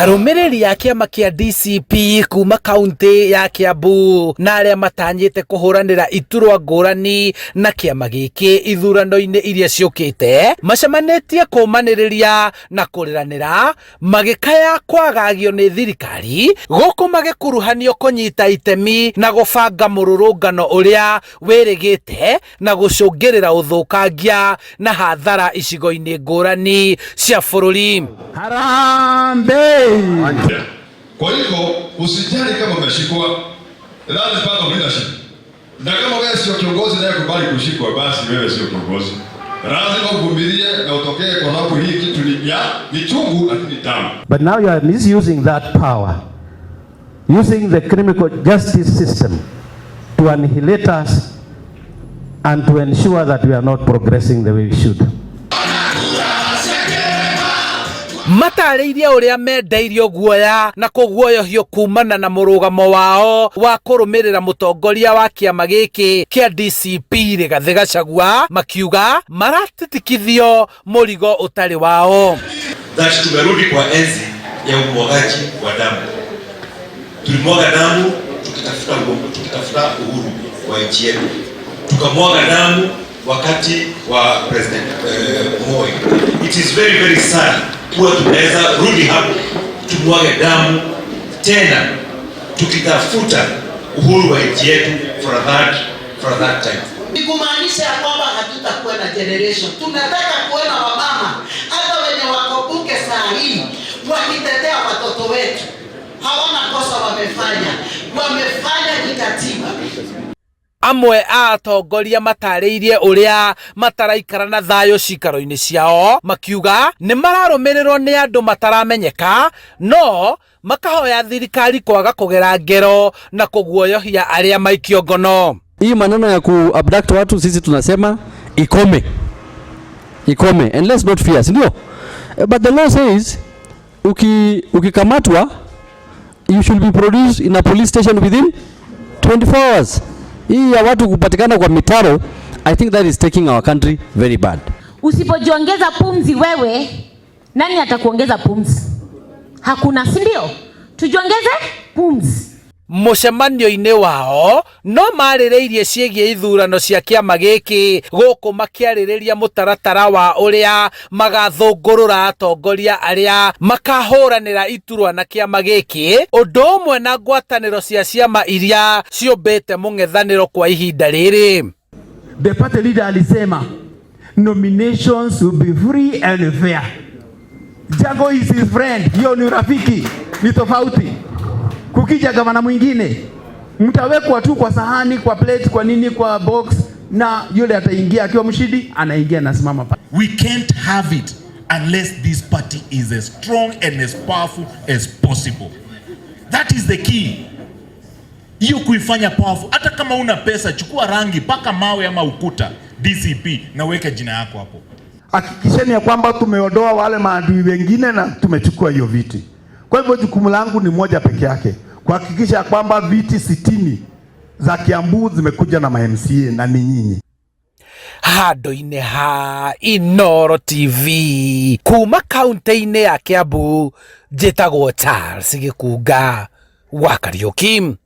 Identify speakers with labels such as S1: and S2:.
S1: Arũmĩrĩri a kĩama kĩa DCP kuma kaunti ya Kiambu na arĩa matanyĩte kũhũranĩra iturwa ngũrani na kĩama gĩkĩ ithurano-inĩ iria ciũkĩte macemanĩtie kũmanĩrĩria na kũrĩranĩra magĩkaya kwagagio nĩ thirikari gũkũ magĩkuruhanio kũnyita itemi na gũbanga mũrũrũngano ũrĩa wĩrĩgĩte na gũcũngĩrĩra ũthũkangia na hathara icigo-inĩ ngũrani cia bũrũri.
S2: Harambee!
S3: Kwa hivyo usijali kama umeshikwa, that is part of leadership. Na kama wewe sio kiongozi naye kubali kushikwa, basi wewe sio kiongozi. Lazima uvumilie na utokee, kwa sababu hii kitu ni ya ni chungu lakini tamu.
S4: But now you are misusing that power, using the criminal justice system to annihilate us and to ensure that we are not progressing the way we should.
S1: Matarĩirie ũrĩa mendeirio guoya na kũguoyohio kumana na mũrũgamo wao wa kũrũmĩrĩra mũtongoria wa kĩama gĩkĩ kĩa DCP Rigathĩ Gachagua, makiuga maratitikithio mũrigo ũtarĩ wao.
S5: That tumerudi kwa enzi ya umwagaji wa damu. Tulimwaga damu tukitafuta tukitafuta uhuru wa nchi yetu, tukamwaga damu wakati wa President Moi. It is very very sad kuwa tunaweza rudi hapo tumwage damu tena tukitafuta uhuru wa nchi yetu for that time.
S6: Ni kumaanisha ya kwamba hatutakuwa na generation. Tunataka kuona wamama hata wenye wako bunge saa hii wakitetea watoto wetu. Hawana kosa wamefanya, wamefanya kikatiba.
S1: Amwe a atongoria matarĩirie ũrĩa mataraikara na thayũ cikaro-inĩ ciao, makiuga nĩ mararũmĩrĩrwo nĩ andũ mataramenyeka, no makahoya thirikari kwaga kũgera ngero na kũguoyohia arĩa maikio ngono.
S7: Hii maneno ya kuabduct watu sisi tunasema ikome, ikome and let's not fear, si ndio? But the law says ukikamatwa you should be produced in a police station within 24 hours. Hii ya watu kupatikana kwa mitaro, I think that is taking our country very bad.
S8: Usipojiongeza pumzi wewe, nani atakuongeza pumzi? Hakuna, si ndio? Tujiongeze pumzi.
S1: Mũcemanio-inĩ wao no marĩrĩirie ciĩgiĩ ithurano cia kĩama gĩkĩ, gũkũ makĩarĩrĩria mũtaratara wa ũrĩa magathũngũrũra atongoria arĩa makahũranĩra iturwa na kĩama gĩkĩ, ũndũ ũmwe na ngwatanĩro cia ciama iria ciũmbĩte mũng'ethanĩro kwa ihinda rĩrĩ.
S2: The party leader alisema nominations will be free and fair. Jago is his friend, hiyo ni rafiki, ni tofauti. Kukija gavana mwingine mtawekwa tu kwa sahani, kwa plate, kwa nini, kwa box, na yule ataingia akiwa mshindi, anaingia na simama pale.
S9: We can't have it unless this party is as strong and as powerful as possible. That is the key. Hiyo kuifanya powerful. Hata kama una pesa, chukua rangi, paka mawe ama ukuta DCP na weka jina yako hapo.
S10: Hakikisheni ya kwamba tumeondoa wale maadui wengine na tumechukua hiyo viti. Kwa hivyo jukumu langu ni moja peke yake, kuhakikisha kwamba viti 60 za Kiambu zimekuja na ma MCA na ni nyinyi.
S1: Handũ-inĩ ha Inoro TV kuma kaunti-inĩ ya Kiambu, njĩtagwo Charles Gĩkunga wa Kariũki.